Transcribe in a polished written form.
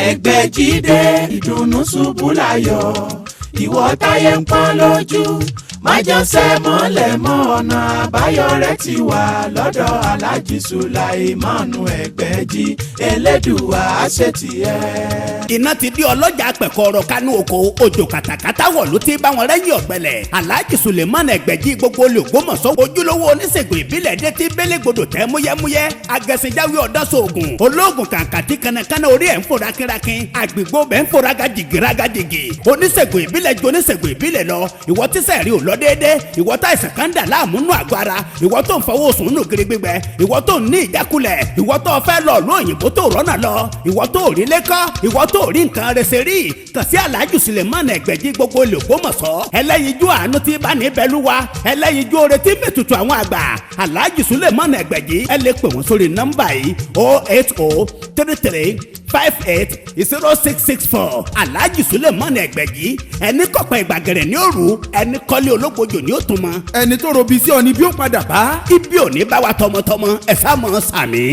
Ẹgbẹ́ jíde ìdùnnú ṣubú láyọ̀, ìwọ táyé ń pọ́n lójú, májànsẹ́ mọ́lẹ̀ mọ́, ọ̀nà àbáyọ rẹ̀ ti wà lọ́dọ̀ Aláàjì Sùláìmánu Ẹgbẹ́jì. Elédùwà àṣetìẹ́. Iná ti di ọlọ́jà pẹ̀kọ́rọ̀ kánú oko, òjò kàtàkàtà wọ̀ ló ti bá wọn rẹ́yìn ọ̀gbẹ́lẹ̀. Alhaji Suleiman Ẹgbẹ̀jì gbogbo olùgbòmọ̀sọ́, ojúlówó oníṣègùn ìbílẹ̀ dé tí bélégbodò tẹ́ múyẹ́múyẹ́, agẹ̀sìnjáwé ọ̀dọ́sọ̀ọ̀gùn olóògùn kàǹkàtì, kànnàkànnà orí ẹ̀ ń fò rákínrákín, àgbègbè bẹ́ẹ̀ ń fò rágàjìgì rágàjìgì. Oníṣègùn ìbílẹ̀ ju oníṣègùn ìbílẹ̀ lọ. Ìwọ tíṣẹ̀ rí ò lọ déédé, ìwọ tá ìsàn kan dà láàmú nù àgọ́ ara, ìwọ tó ń fọwọ́ sùn nù gírí gbígbẹ, ìwọ tó ń ní ìjákulẹ̀, ìwọ tó fẹ́ lọ ló òyìnbó tó rọ́nà lọ, ìwọ tó rí lẹ́kọ́, ìwọ tó rí nǹkan rẹsẹ̀ rí, kàn sí Alhaji Suleiman Ẹgbẹ̀jì gbogbo olùgbòmọ̀sọ́, ẹlẹ́yinjú àánú tí bá ní bẹ́lúwa, ẹlẹ́yinjú oore tí mẹ́tutù àwọn àgbà. Alhaji Suleiman Ẹgbẹ̀jì, ẹ lè pè wọ́n sórí nọ́mbà yìí: 08033580664. Alhaji Suleiman Ẹgbẹ̀jì, ẹni kọ̀pẹ́ ìgbàgẹ̀rẹ̀ ní òru, ẹni kọ́lé ológbojò ní òtún mọ́. Ẹni tó robi sí ọ ni bí ó padà bá. Ibi ò ní bá wa tọmọtọmọ, ẹ sá mọ́ sàmì.